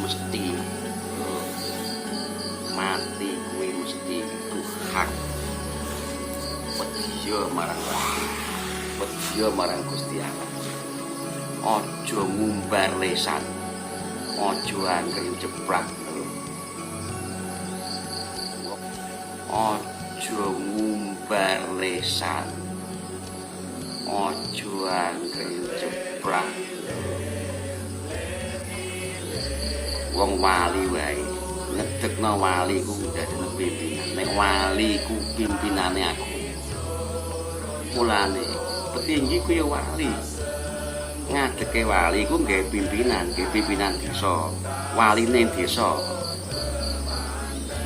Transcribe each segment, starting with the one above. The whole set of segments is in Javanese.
mesti. Mati kuwi mesti iku hak. Wedya marang waktu, wedya marang Gusti Allah. Aja ngumbar lesan, aja angger jeplak. Aja ngumbar lesan, aja angger jeplak. Wong wali wae ngedekno wali ku dadene pimpinan. Nek wali ku pimpinane aku. Mulane petinggi ku ya wali. Ngadeke wali ku nggawe pimpinan, nggawe pimpinan desa. Waline desa.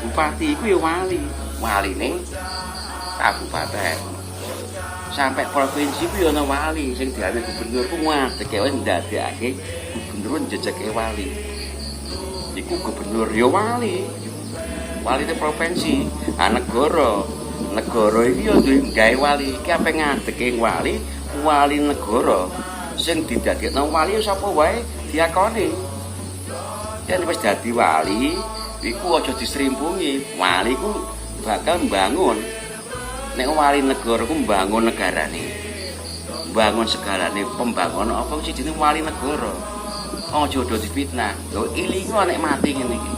Bupati iku ya wali, waline kabupaten. Sampai provinsi ku ya ana wali sing diarani gubernur ku ngadeke wae ndadekake gubernur njejeke wali. Iku gubernur ya wali. Waline provinsi, ah negara. Negara iki ya duwe gawe wali. Iki ape ngadeke wali, wali negara sing didadekno wali sapa wae diakoni. Yen wis dadi wali, iku aja disrimpungi. Wali ku bakal mbangun. Nek wali negara ku mbangun negarane. Mbangun segalane, pembangun apa sing jenenge wali negara. Aja do difitnah. Lho ilingo nek mati ngene iki.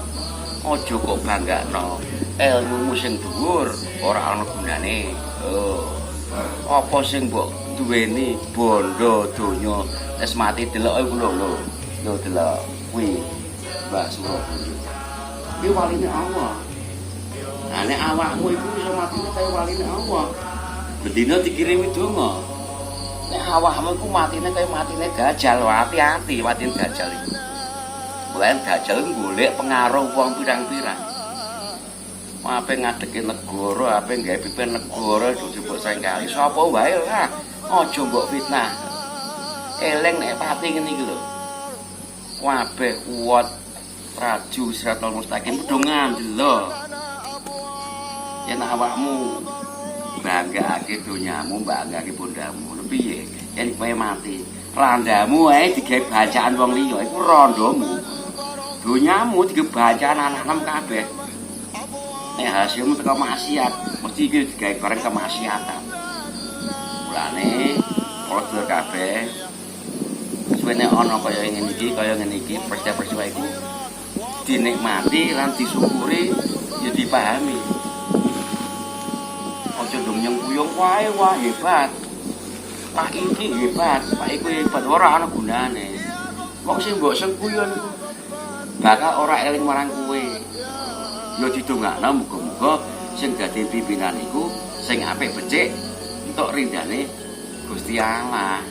Aja kok banggakno ilmumu sing dhuwur ora ana gunane. Oh. Apa sing mbok duweni bondo donya wis mati delok iku lho lho. Lho delok kuwi Mbah Surabaya. Iki waline Allah. Nah nek awakmu iku iso matine kaya waline Allah. Bendina dikirimi donga. Nek awakmu iku matine kaya matine Dajjal, hati-hati matine Dajjal iku. Mulane Dajjal golek pengaruh wong pirang-pirang. Ape ngadeke negara, ape gawe pimpin negara itu mbok sengkali sapa wae lah. Aja mbok fitnah. Eling nek pati ngene iki lho. Kabeh kuwat raju siratal mustaqim padha ngandel. Yen awakmu banggakake donyamu, banggakake bondamu, lho piye? Yen kowe mati, randamu ae digawe bacaan wong liya, iku rondomu. Donyamu digawe bacaan anak-anak kabeh. Nek hasilmu teko maksiat, mesti iki digawe bareng kemaksiatan. Mulane padha kabeh suwene ana kaya ngene iki, kaya ngene iki, peristiwa-peristiwa iku dinikmati lan disyukuri ya dipahami. Aja ndong nyengkuyung wae, wah hebat. Pak iki hebat, Pak iku hebat, ora ana gunane. Wong sing mbok sengkuyung iku bakal ora eling marang kowe. Ya didongakno muga-muga sing dadi pimpinan iku sing apik becik entuk rindane Gusti Allah.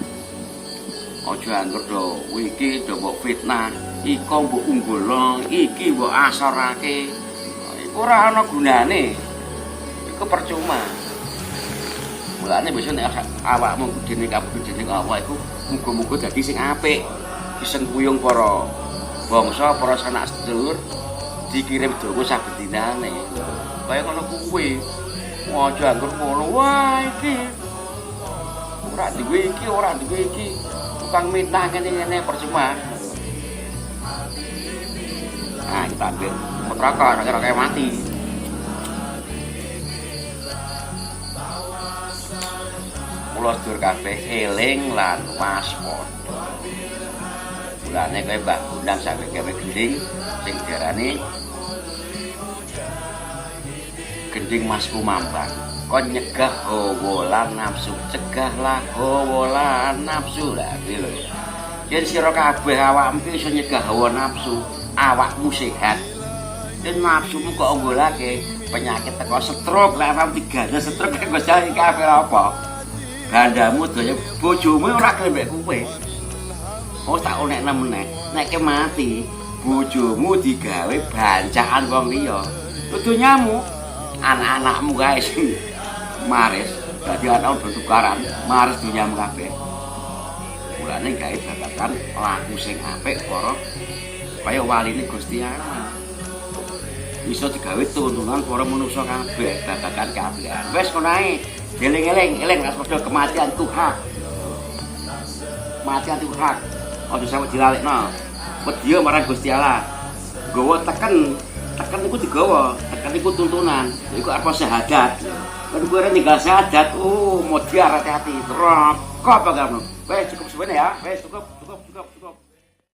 Aja angger do iki do mbok fitnah, iko mbok unggulno, iki mbok asorake. Iku ora ana gunane. Iku percuma. Mulane besok nek awakmu dene kabeh dening Allah iku muga-muga dadi sing apik. Disengkuyung para bangsa, para sanak sedulur dikirim donga saben dinane. Kaya ngono kuwi. Aja angger ngono, wah iki ora duwe iki, ora duwe iki. Tukang mitnah ngene-ngene percuma. Nah, kita ambil rokok, rokok mati. Mula sedulur kabeh eling lan waspada. Mulane kowe Mbah Gondang sampe gawe gending sing diarani Gending Mas Kumambang. Kon nyegah hawa lan nafsu, cegahlah hawa lan nafsu. Lah kuwi lho. Yen sira kabeh awakmu iki iso nyegah hawa nafsu, awakmu sehat. Yen nafsumu kok unggulake penyakit teko stroke, lek awakmu digandha stroke kok Gusti kabeh apa? Gandamu daya bojomu ora gelem mbek kowe. Oh tak unekne meneh, nek ke mati bojomu digawe bancaan wong liya. Donyamu anak-anakmu kae sing maris, dadi anak udah tukaran, maris donyamu kabeh. Mulane gawe babagan laku sing apik para kaya waline Gusti Allah. Iso digawe tuntunan para manusa kabeh babagan kabehan. Wis ngono ae. Eling-eling, eling nek padha kematian ku hak. Kematian ku hak. Aja sampe dilalekno. Wedya marang Gusti Allah. Gawa teken, teken iku digawa, teken iku tuntunan. Iku apa syahadat. Kan kowe ora ninggal syahadat, oh, modiar, hati-hati. Neraka apa kamu. Wes, cukup sebenarnya ya, wes cukup, cukup.